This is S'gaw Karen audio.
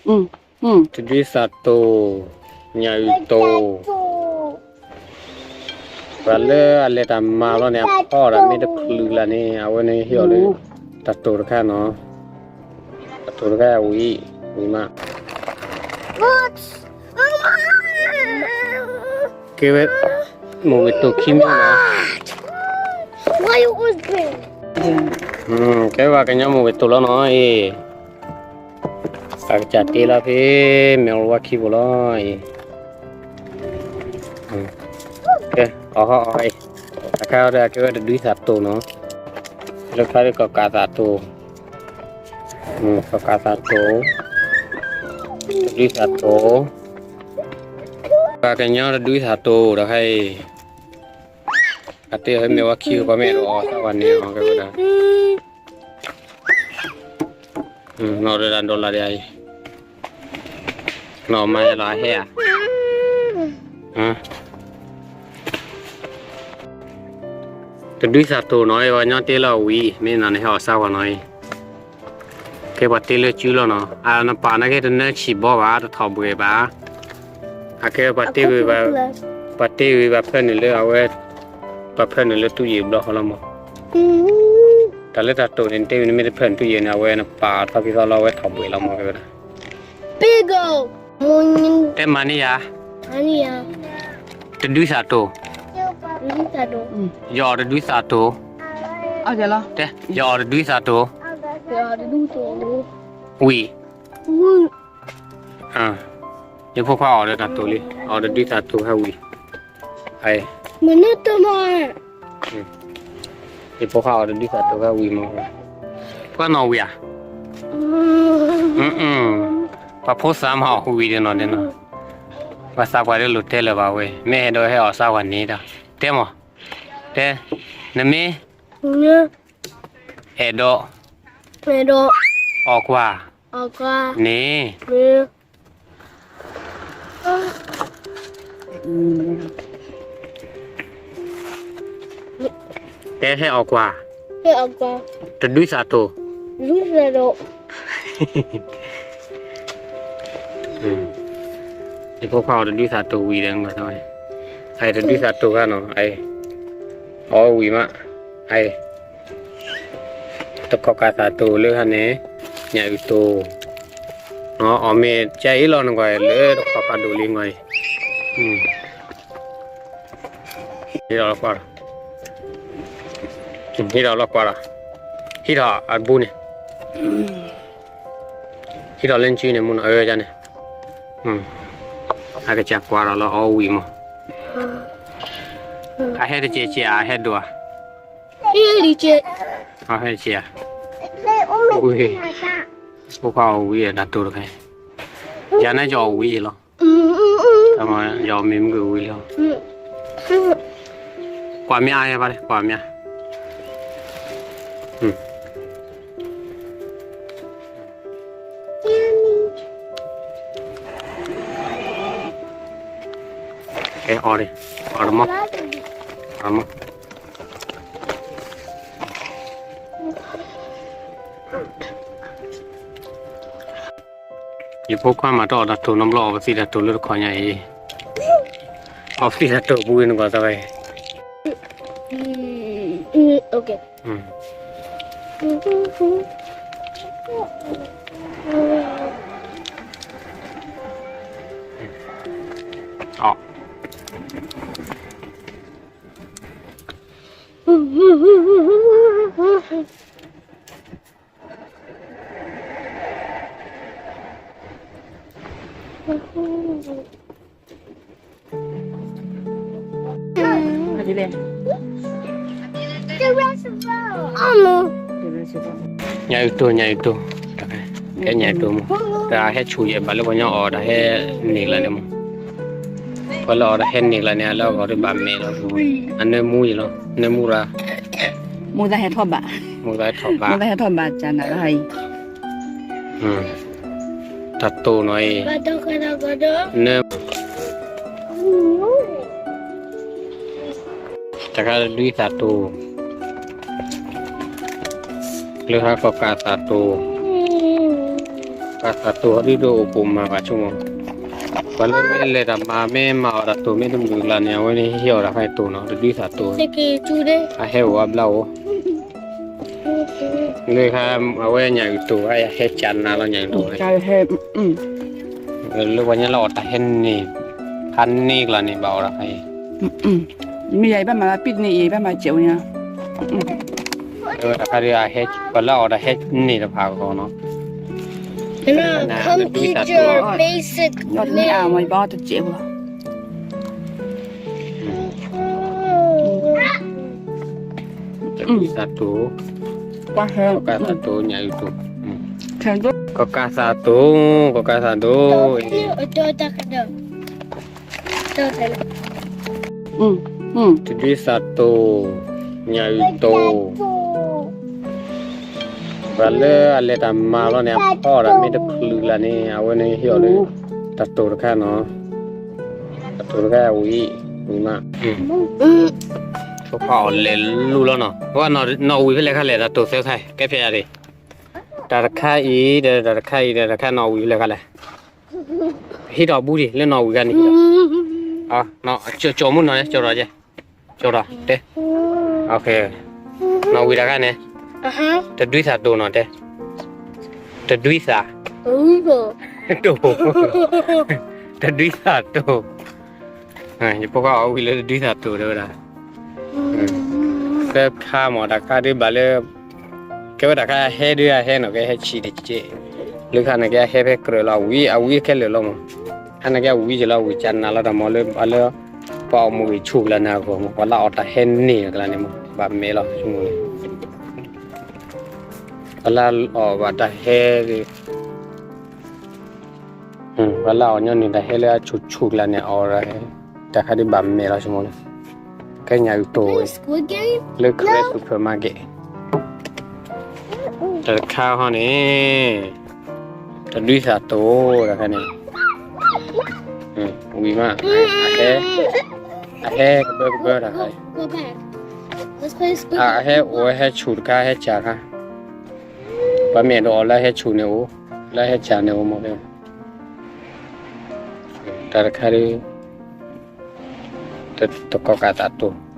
တဒုသးတိၤ, ညၣ်အုၣ်တိၤ, ပှၤလၢအလဲၤတၢ်မၤလီၤန့ၣ် အဖီအီၣ်တၢ်မ့ၢ်တချုးလၢ်န့ၣ် အဝဲန့ၣ်ဟ့ၣ်အီၤလၢ တၢ်တိၤတခါနီၤ, တၢ်တိၤတခါဝံၤ, ဝံၤမး ကဲဝဲ မိၢ်ဝ့ၤတိၤခံမံၤနီၤ, ကဲဝဲကညီမိၢ်ဝ့ၤတိၤလီၤနီၤအံၤ, အကစၢ်တ့လီၤဖဲ မဲာ်လဝါခံပူၤလီၤအံၤ, ကဲ အီၣ်ဟီၣ်အီၣ်ဟီၣ်အံၤ, အခါဒီးကဲဝဲတဒုသးတိၤနီၤ, လၢခါဒီးကီၢ်ကးသးတိၤ, ကီၢ်ကးသးတိၤ, တဒုသးတိၤ, ပှၤကညီတဒုသးတိၤဒီးခဲအံၤ, အတ့ၢ်ဟဲမဲာ်ဝါခံပူၤ ပှၤမ့ၢ်အဲၣ်ဒိးအီၣ်သးပှၤန့ၣ်အီၤကဲဝဲဒၣ် နီၢ်ဒီးဒၣ်ဒီးလၢ်ဒံးအံၤ, နီၢ်မၤယလီၤအဟဲဧါ, တဒုသးတိၤနီၤ ပှၤကညီတ့လၢအဝံၤ မ့ၢ်နီၤန့ၣ်ဟဲအီၣ်စၢ်ပှၤနီၤအံၤ, ကဲပှၤတ့လၢစုလီၤနီၤ အနပာ်နာ်က့တနၢဆံးဘီဘၣ် တထီၣ်ဘှဲးဘၣ်, အကဲပှၤတ့ဝံၤ ပှၤတ့ဝံၤဘၣ်ဖၢနုာ်လၢအဝဲ, ပှၤဖၢနုာ်လၢတူၢ်ယံၤဘျီဃီလီၤမး, တၢ်လၢတၢ်တိၤန့ၣ် တ့ဝံၤန့ၣ်မ့ၢ်တဖၢနုာ်တူၢ်ယံၤန့ၣ် အဝဲနပာ်ထီၣ်ဖံးသီလီၤ အဝဲထီၣ်ဘှဲးလီၤမး ကဲဝဲဒၣ် တဲမၤန့ၢ်ယၤ, တဒုသးတိၤ, ယအီၣ်တဒုသးတိၤ, ယအီၣ်တဒုသးတိၤ, ဝံၤ, ယဖိခွါအီၣ်ဒီးတၢ်တိၤလံ အီၣ်တဒုသးတိၤဟဲဝံၤ, ယဖိခွါအီၣ်တဒုသးတိၤဟဲဝံၤမး, ပှၤနီၢ်ဝံၤဧါ, ပှၤဖိသၣ်မၤအီၣ်ဝံၤဒီးနီၤဒီးနီၤ, ပှၤသးပှၢ်ဒီးလိၣ်တဲလၢၤဘၣ်ဝဲ မ့ၢ်အဲၣ်ဒိးဟဲအီၣ်စၢ်ပှၤန့ၣ်ဒီး, တဲမး, တဲ, နမ့ၢ် အဲၣ်ဒိး အီၣ်ကွၢ် န့ၣ် တဲဟဲအီၣ်ကွၢ် တဒုသးတိၤ, ယဖိခွါအီၣ်တဒုသးတိၤဝံၤဒီး, အတဒုသးတိၤခါနီၤ, အီၣ်ဝံၤမး, အ တကီၢ်ကးသးတိၤလၢဟါန့ၣ်, ညၣ်အုၣ်တိၤ, အီၣ်မ့ၢ်ကဲအံၤလီၤနကွၢ်လၢတကီၢ်ကးဒိၣ်လံကွၢ်အံၤ, ဟ့ၣ်လီၤလီၤကွၢ်လီၤ, ဟ့ၣ်လီၤလီၤကွၢ်လီၤ, ဟံးထီၣ်အဘူးန့ၣ်, ဟံးထီၣ်လၢနစုန့ၣ်မူနီၤ အၢယၤန့ၣ်, အကစၢ်ကွၢ်ဒီးလၢအီၣ်ဝံၤမး, အဟဲတစဲးစဲး အဟဲဒိၣ်ဧါ အဟဲတစဲးဧါ, ဝံၤ, ဖိခွါအီၣ်ဝံၤတၢ်တိၤတခါ, ယၤန့ၣ်ယအီၣ်ဝံၤလီၤ, ယအီၣ်မ့ၢ်မုၢ်ဝံၤလီၤ, ကွၢ်မ့ၢ်အါဟဲဘၣ် ကွၢ်မ့ၢ်အါ ကဲအီၤဒံး, အီၤတမီၢ်, အီၤတမီၢ်, ယဖိခွါမးတအီၣ်တၢ်တိၤနီတဘျီ အီၣ်ပသံတၢ်တိၤလၢတခီညါအံၤ, အီၣ်ပသံတၢ်တိၤပူၤနကွၢ်သးဝဲ ညၣ်အုၣ်တိၤ ညၣ်အုၣ်တိၤ, ကဲညၣ်အုၣ်တိၤမး, တၢ်ဟဲဆူၣ်ယဲၢ်ဘၣ်လၢပှၤကညီအီၣ်တၢ်ဟဲန့ၢ်လၢန့ၣ်မး, ပှၤလၢအီၣ်တၢ်ဟဲန့ၢ်လၢန့ၣ် အလၢအဂီၢ်ဒ်ဘၣ်မဲာ်လီၤ, အနၢမူယဲၢ်လီၤ, နၢမူရၤ မူသးဟဲထီၣ်ဘး, မူသးဟဲထီၣ်ဘး, မူသးဟဲထီၣ်ဘး ကနၤလၢဟါအံၤ, တၢ်တိၤနီၤအံၤ, နၢ, တခါတဒုသးတိၤ, လၢဟါကီၢ်ကးသးတိၤ, ကးသးတိၤဒ်ဒိၣ်အိၣ်ပိာ်မၤဘၣ်ဆိကမိၣ်, ပှၤလၢမ့ၢ်လဲၤတၢ်မၤမ့ၢ်မၤအီၣ်တၢ်တိၤမ့ၢ်တမုာ်လၢ်န့ၣ် အဝဲန့ၣ်ဟ့ၣ်အီၣ်တၢ်ဖဲတိၤနီၤ တဒုသးတိၤ, အဟဲအိၣ်အါဘျါအိၣ်, လၢခါ အဝဲညၣ်အုၣ်တိၤ အဟဲကၢ်နၤလီၤညၣ်အုၣ်တိၤ, လၢပှၤညါလၢအီၣ်တၢ်ဟဲန့ၢ်, ဖးန့ၢ်ကျါန့ၣ် ဘၣ်အီၣ်တၢ်ဖဲအံၤ မ့ၢ်ယၤအံၤဘၣ်မၤလၢပံၣ်တန့ၣ်အံၤ ဘၣ်မၤစဲးဝဲညါ, တၢ်ခါဒ် ပှၤလၢအီၣ်တၢ်ဟဲန့ၢ်တဖၣ်အဂီၢ်နီၤ, တဒုသးတိၤ, တဒုသးတိၤ, ကးသးတိၤ ညၣ်အုၣ်တိၤ, ကးသးတိၤ, ကးသးတိၤ, တဒုသးတိၤ, ညၣ်အုၣ်တိၤ, ပှၤလၢအလဲၤတၢ်မၤလီၤန့ၣ် အဖီအီၣ်တၢ်မ့ၢ်တချုးလၢ်န့ၣ် အဝဲန့ၣ်ဟ့ၣ်အီၣ်လၢ တၢ်တိၤတခါနီၤ, တၢ်တိၤတခါအဝံၤ, ဝံၤမး, ဖိခွါအီၣ်လဲၤလူလီၤနီၤ, ပှၤနီၢ်ဝံၤဖဲလဲၣ်ခါလဲၣ် တၢ်တိၤသၢခါ ကဲဖဲယၤဒၣ်, တၢ်တခါအံၤဒီး တၢ်တခါအံၤဒီး တၢ်တခါနီၢ်ဝံၤဖဲလဲၣ်ခါလဲၣ် ဟံးထီၣ်ဘူးဒံး လၢနီၢ်ဝံၤခါန့ၣ်ဟံးထီၣ်, ကၠီမုၢ်နီၤန့ၣ် ကၠီထီၣ်ကဲ, ကၠီထီၣ်တဲ, နီၢ်ဝံၤတၢ်ခါန့ၣ်, တဒုသးတိၤနီၤတဲ, တဒုသး, တိၤ, တဒုသးတိၤ ယဖိခွါအီၣ်ဝံၤလၢတဒုသးတိၤတဲဝဲဒၣ်, တၢ်ခါမး တၢ်ခါဒ်ဘၣ်လၢ ကဲဝဲတၢ်ခါအဟဲဒ်အဟဲနီၤ ကဟဲဆံးတက့ၢ်, လၢခါန့ၣ်ကဟဲဖဲကြၢးလီၤ အဝံၤ အဝံၤခဲလၢာ်လီၤမး, ခါန့ၣ်ကဝံၤက့ၤလီၤ ဝံၤကနၤလီၤတၢ်မၤလၢ လၢ ပှၤအီၣ်မူဂ့ၤဆူၣ်ကျါန့ၣ်အဂီၢ်မး ပှၤလၢအီၣ်တၢ်ဟဲန့ၢ်ကျါန့ၣ်မး ဘၣ်မဲာ်လီၤဆိကမိၣ်န့ၣ်, ပှၤလၢအီၣ်ဘၣ်တၢ်ဟဲ ပှၤလၢအီၣ်ညီနုၢ်တၢ်ဟဲလၢအဆူၣ်ဆူၣ်ကျါန့ၣ် အီၣ် တၢ်ခါဒ်ဘၣ်မဲာ်လီၤဆိကမိၣ်န့ၣ်, ကဲညၣ်အုၣ်တိၤဝဲ, လၢ Crest Supermarket, တၢ်တခါဟီန့ၣ်, တဒုသးတိၤ တၢ်ခါန့ၣ်, ဝံၤမး, အဟဲကဘၢကဘၢတၢ်ခါ, အဟဲအိၣ်ဟဲဆူၣ်တခါ ဟဲစၢ်ခါ, ပှၤမ့ၢ်အဲၣ်ဒိးအီၣ်လၢဟဲဆူၣ်န့ၣ်အိၣ်, လၢဟဲစၢ်န့ၣ်အိၣ်မး, တၢ်တခါဒ် တကီၢ်ကးသးတိၤ